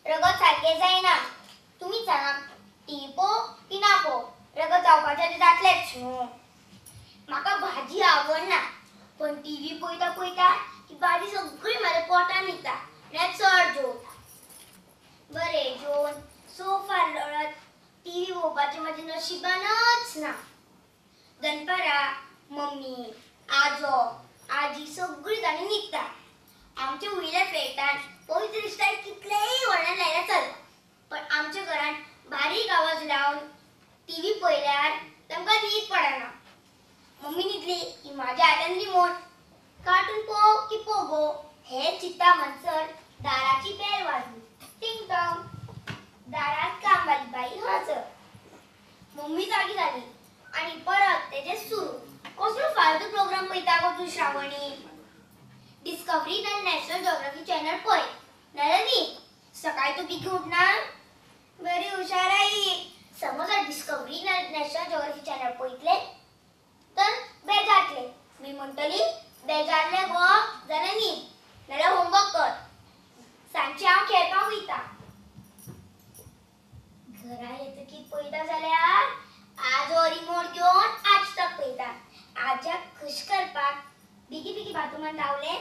रगत सारकें जायना. तुमी सांगा, टीव्ही पळोवं की ना पळोवं, रगत जावपाचें तें जातलेंच न्हू. म्हाका भाजी आवडना, पण टीव्ही पळयता पळयता ती भाजी सगळी म्हाज्या पोटान वयता म्हळ्यार चड जेवता. बरें जेवन सोफार लोळत टीव्ही पळोवपाचें म्हाज्या नशिबानच ना. दनपारां मम्मी, आजो, आजी सगळीं जाणां न्हिदता. आमच्या वयल्या फ्लॅटान पवित्र दिसता कितलेय व्हडल्यान लायल्यार चलता, पण आमच्या घरान बारीक आवाज लावन टीव्ही पळयल्यार तांकां न्हीद पडना. मम्मी न्हिदली की म्हाज्या हातान रिमोट, कार्टून पळोवं की पोगो हें चिंता म्हणसर दाराची बेल वाजली. टिंग टॉंग. दारांत कामवाली बाई हजर. मम्मी जागी जाली आनी परत तेजें सुरू. कसलो फालतू प्रोग्राम पळयता गो तूं श्रावणी? डिस्कवरी नाल्यार नॅशनल जिओग्राफी चॅनल पळय, नाल्यार न्ही. सकाळी तूं बेगीन उठना? बरी हुशार आई. समज डिस्कवरी नाल्यार नॅशनल जिओग्राफी चॅनल पळयतले तर बेजारतले. मी म्हणटली बेजारले गो जाल्यार न्ही, नाल्यार होमवर्क कर. सांजचें हांव खेळपाक वयता. घरा येतकीर पळयता जाल्यार आजो रिमोट घेवन आज तक पळयता. आज्याक खूश करपाक बेगी बेगी बाथरुमान धांवले,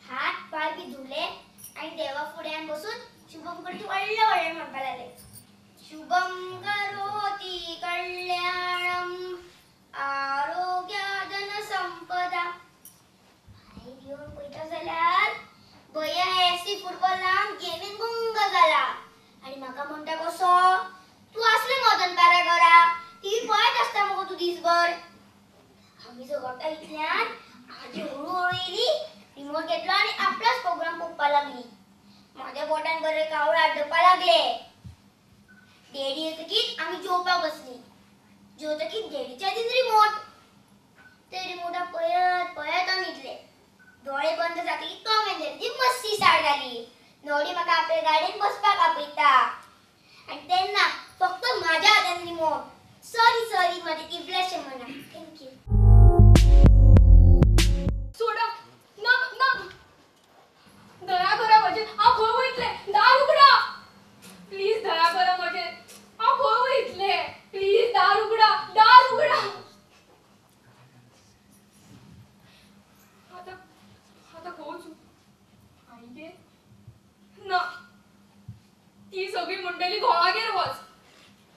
हात पांय बी धुले आनी देवा फुड्यान बसून शुभम करोती व्हडले व्हडले म्हणपाक लागले. शुभम करोती कल्याणम आरोग्य धन संपदा. भायर येवन पळयता जाल्यार भैया एसी फुटबॉलान गेमीन गुंग जाला आनी म्हाका म्हणटा कसो, तूं आसलें मगो दनपारां घरा, टीव्ही पळयत आसता मगो तूं दिसभर. आमी झगडटा इतल्यान आजी हळू हळू येयली, रिमोट घेतलो आनी आपलोच प्रोग्राम पळोवपाक लागली. म्हाज्या पोटान बरे कावळ आड्डुपाक लागले. डॅडी येतकीच आमी जेवपाक बसली. जेवतकीच डॅडीच्या हातीन रिमोट. ते रिमोटाक पळयत पळयत हांव न्हिदलें. दोळे बंद जातकीच टॉम एंड जेरीची मस्ती स्टार्ट जाली. नवरी म्हाका आपल्या गाडयेन बसपाक आपयता आनी तेन्ना फक्त म्हाज्या हातान रिमोट. सॉरी सॉरी, म्हाजें इवलेशें म्हणा. Thank you. सोडा ना ना, दया करा म्हजेर, हांव खंय वयतलें? दार उगडा प्लीज, दया करा म्हजेर, हांव खंय वयतलें? प्लीज दार उगडा, दार उगडा. आतां आतां खंय वचूं? आईगेर ना, ती सगळी म्हणटली घोवागेर वच,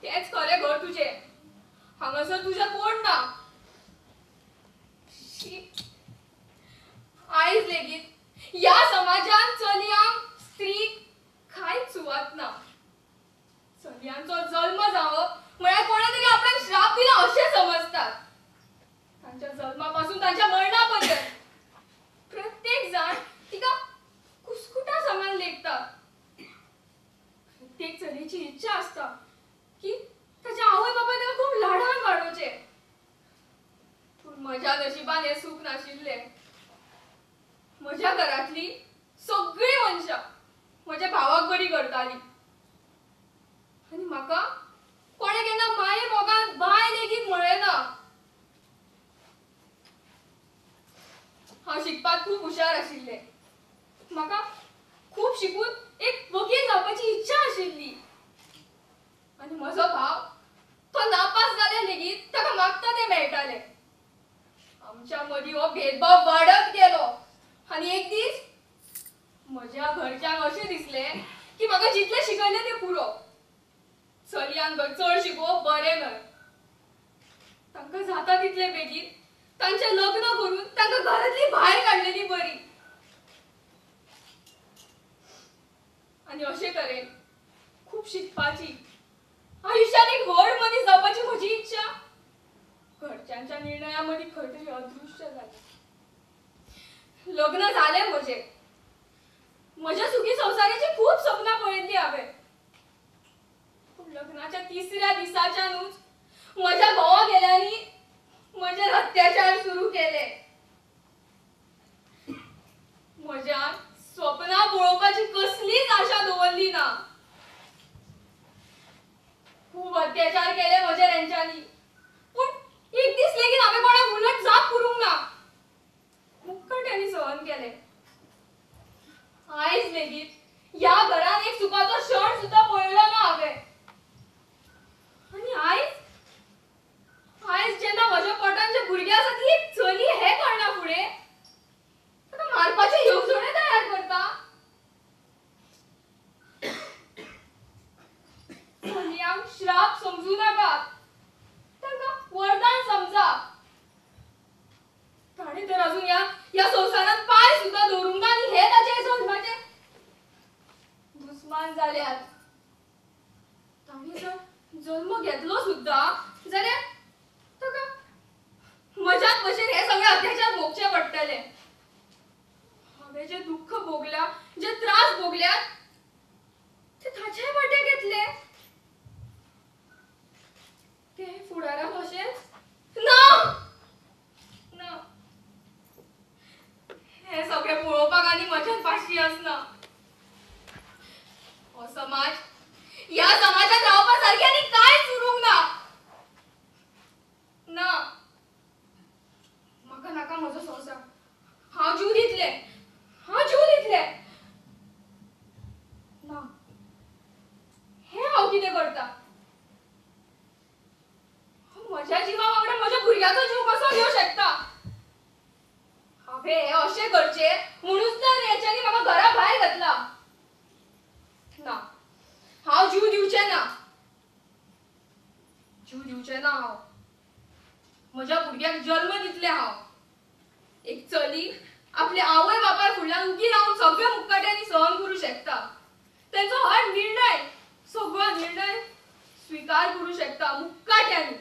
तेंच खरें घर तुजें, हांगासर तुजें कोण ना. आयज लेगीत ह्या समाजान चलयांक स्त्रीक कांयच सुवात ना. चलयांचो जल्म जावप म्हळ्यार कोणें तरी आपणाक श्राप दिला अशें समजतात. तांच्या जल्मा पासून तांच्या मरणा पर्यंत प्रत्येक जाण तिका कुस्कुटा समान लेखता. प्रत्येक चलयेची इच्छा आसता की ताच्या आवय बापायन ताका खूब लाडान वाडोवचें, पूण म्हज्या नशिबान हें सूख नाशिल्लें. म्हज्या घरांतली सगळीं मनशां म्हज्या भावाक बरी करताली आनी म्हाका कोणें केन्ना माये मोगान बाय लेगीत म्हळें ना. हांव शिकपाक खूब हुशार आशिल्लें. म्हाका खूब शिकून एक वकील जावपाची इच्छा आशिल्ली आनी म्हजो भाव तो नापास जाल्यार लेगीत ताका मागता तें मेळटालें. आमच्या मदीं हो भेदभाव वाडत गेलो आनी एक दीस म्हज्या घरच्यांक अशें दिसलें की म्हाका जितलें शिकयलें तें पुरो, चलयांक चड शिकोवप बरें न्हय. तांकां जाता तितले बेगीन तांचें लग्न करून तांकां घरांतली भायर काडलेली बरी. आनी अशे तरेन खूब शिकपाची, आयुश्यांत एक व्हड मनीस जावपाची म्हजी इच्छा घरच्यांच्या निर्णया मदीं खंय तरी अदृश्य जाली. लग्न जालें म्हजें. म्हज्या सुखी संवसाराची खूब सपनां पळयल्लीं हांवें, पूण लग्नाच्या तिसऱ्या दिसाच्यानूच म्हज्या घोवा गेल्यांनी म्हजेर अत्याचार सुरू केले. म्हज्या स्वप्नां पळोवपाची कसलीच आशा दवरली ना. खूब अत्याचार केले म्हजेर हेंच्यांनी, पूण एक दीस लेगीत हांवें कोणाक उलट जाप करूंक ना. मुक्कट्यांनी सहन केलें. आयज लेगीत ह्या घरान एक सुखाचो क्षण सुद्दां पळयलो ना हांवें. आनी आयज आयज जेन्ना म्हज्या पोटान जे भुरगें आसा ती एक चली हें कळना फुडें ताका मारपाची येवजणे तयार करता. चलयांक श्राप समजू नाकात, तांकां वरदान समजा. ताणें तर अजून ह्या ह्या संवसारांत पांय सुद्दां दवरूंक ना आनी हे ताचे जल्माचे दुस्मान जाल्यात. ताणें जर जल्म घेतलो सुद्दां जाल्यार ताका म्हज्याच भशेन हे सगळे अत्याचार भोगचे पडटले. हांवें जे दुख्ख भोगल्या, जे त्रास भोगल्यात ते ताच्याय वांट्याक येतले. ते फुडाराक अशेंच ना ना हें सगळें पळोवपाक आनी म्हज्यान पाशी आसना. हो समाज, ह्या समाजांत रावपा सारकें आनी कांयच उरूंक ना. ना, म्हाका नाका म्हजो संवसार. हांव जीव दितलें, हांव जीव दितलें. ना, हें हांव कितें करता? म्हज्या जिवा वांगडा म्हज्या भुरग्याचो जीव कसो घेवं शकता? हांवें हें अशें करचें म्हणूच तर हेच्यांनी म्हाका घरा भायर घातला. ना, हांव जीव दिवचें ना, जीव दिवचें ना. हांव म्हज्या भुरग्याक जल्म दितलें. हांव एक चली आपल्या आवय बापाय फुडल्यान उगी रावन सगळ्या मुक्काट्यांनी सहन करूं शकता. तेंचो हर निर्णय, सगळो निर्णय स्विकार करूं शकता मुक्काट्यांनी.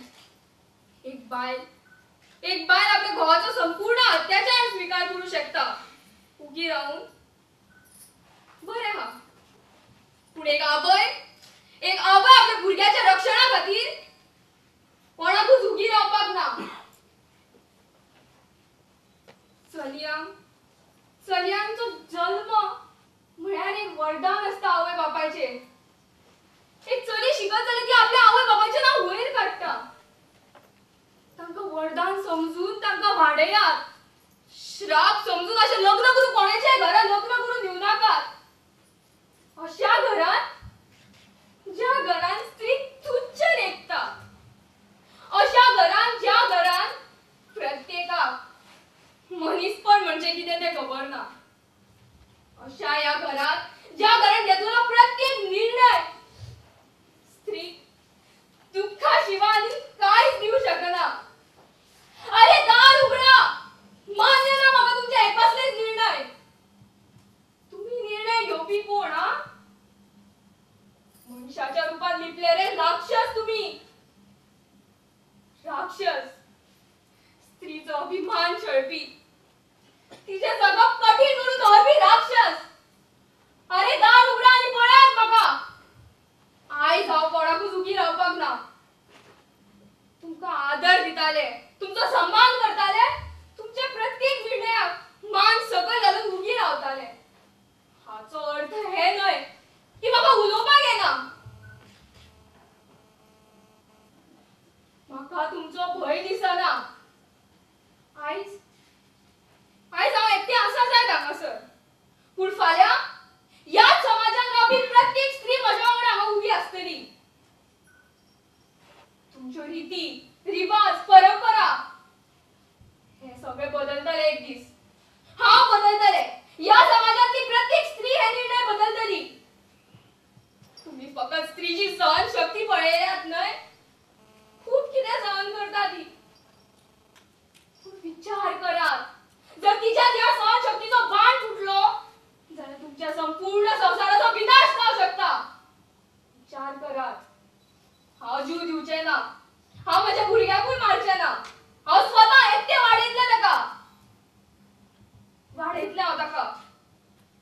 एक बायल, एक बायल आपल्या घोवाचो संपूर्ण अत्याचार स्विकार करूं शकता उगी रावन. बरें हा, पूण एक आवय, एक आवय आपल्या भुरग्याच्या रक्षणा खातीर कोणाकूच उगी रावपाक ना. चलयांक, चलयांचो जल्म म्हळ्यार एक वरदान आसता आवय बापायचें. एक चली शिकत जाल्यार ती आपल्या आवय बापायचें नांव वयर काडटा. तांकां वरदान समजून तांकां वाडयात. श्राप समजून अशें लग्न करून कोणाच्याय घरा लग्न करून दिवं नाकात. अशा घरांत ज्या घरांत स्त्री तुच्छ लेखता, अशा घरांत ज्या घरांत प्रत्येकाक मनीसपण म्हणजे कितें तें खबर ना, अशा ह्या घरांत ज्या घरांत घेतलेलो प्रत्येक निर्णय स्त्री दुःखा शिवाय आनी कांयच दिवं शकना. अरे दार उगडा, मान्य ना म्हाका तुमचे कसलेच निर्णय. तुमी निर्णय घेवपी कोण? हा, मनशाच्या रुपान लिपले रे राक्षस तुमी, राक्षस. स्त्रीचो अभिमान छळपी, तिचें जगप कठीण करून दवरपी राक्षस. अरे दार उगडा आनी पळयात म्हाका. आयज हांव कोणाकूच उगी रावपाक ना. तुमकां आदर दिताले, तुमचो सन्मान करताले, तुमच्या प्रत्येक निर्णयाक मान सकयल घालून उगी रावताले. हाचो अर्थ हे न्हय की म्हाका उलोवपाक येना. म्हाका तुमचो भंय दिसना. आयज आयज हांव एकटें आसा जायत हांगासर, पूण फाल्यां ह्याच समाजान रावपी प्रत्येक स्त्री म्हज्या वांगडा हांगा उबी आसतली. तुमच्यो रिती रिवाज परंपरा हे सगळे बदलतले एक दीस. हांव बदलतले, ह्या समाजांतली प्रत्येक स्त्री हे निर्णय बदलतली. तुम्ही फकत स्त्रीची सहन शक्ती पळयल्यात न्हय, खूब कितें सहन करता ती. पूण विचार करात, जर तिच्या ह्या सहन शक्तीचो बाण फुटलो जाल्यार तुमच्या संपूर्ण संवसाराचो विनाश जावं शकता. विचार करात. हांव जीव दिवचें ना, हांव म्हज्या भुरग्याकूय मारचें ना. हांव स्वता एकटें वाडयतलें ताका, वाडयतलें हांव ताका,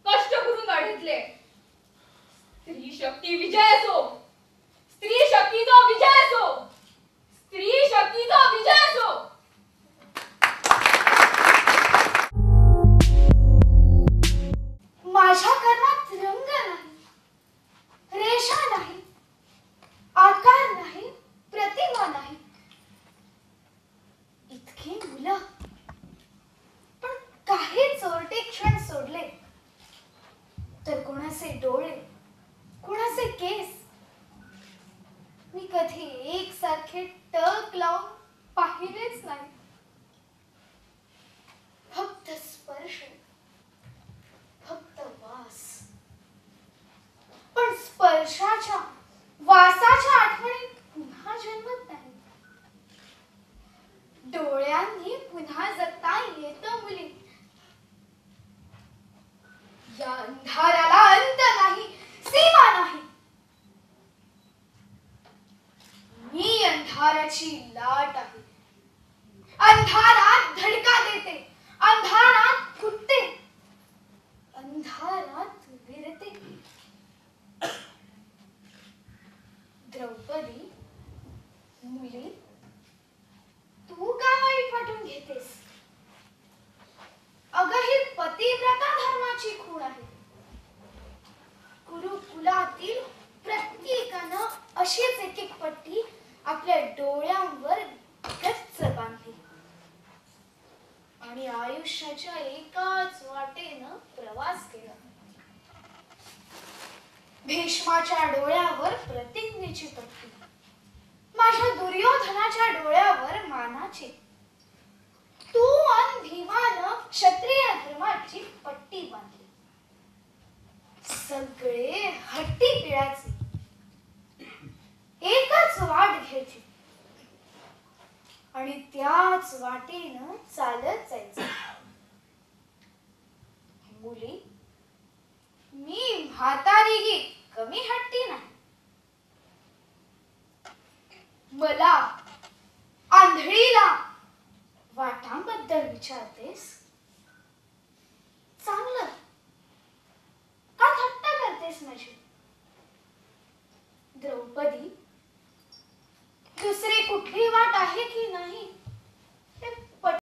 कश्ट करून वाडयतलें. स्त्री शक्ती विजय असो, स्त्री शक्तीचो विजय असो, स्त्री शक्तीचो विजय असो. माझ्या कर्मात रंग नाही, रेषा नाही, आकार नाही, प्रतिमा नाही. इतकी मुलं, पण काही चोरटे क्षण सोडले तर कोणाचे डोळे, कोणाचे केस. मी कधी एकसारखे टक लावून पाहिलेच नाही. फक्त स्पर्श, फक्त वास. पण स्पर्शाच्या वासाच्या आठवणी पुन्हा जन्मत नाही. डोळ्यांनी पुन्हा जगता येतं मुली. या अंधाराला अंत नाही, सीमा नाही. मी अंधाराची लाट आहे. अंधारात धडका देते, अंधारात फुटते, अंधारात विरते. द्रौपदी मुली, तू का वाईट वाटून घेतेस? अगं, ही पतिव्रता धर्माची खूण आहे. कुरुकुलातील प्रत्येकानं अशीच एक एक पट्टी आपल्या डोळ्यांवर गच्च बांधली आणि आयुष्याच्या एकाच वाटेनं प्रवास केला. भीष्माच्या डोळ्यावर प्रतिज्ञेची पट्टी, माझ्या दुर्योधनाच्या डोळ्यावर मानाची, तू अन भीमानं क्षत्रिय धर्माची पट्टी बांधली. सगळे हट्टी पिळाचे, एकच वाट घ्यायची आणि त्याच वाटेनं चालत जायचं. मुली, मी म्हातारीही कमी हट्टी नाही. मला आंधळीला वाटांबद्दल विचारतेस? चांगलं का थट्टा करतेस माझी? द्रौपदी, दुसरी कुठली वाट आहे की नाही?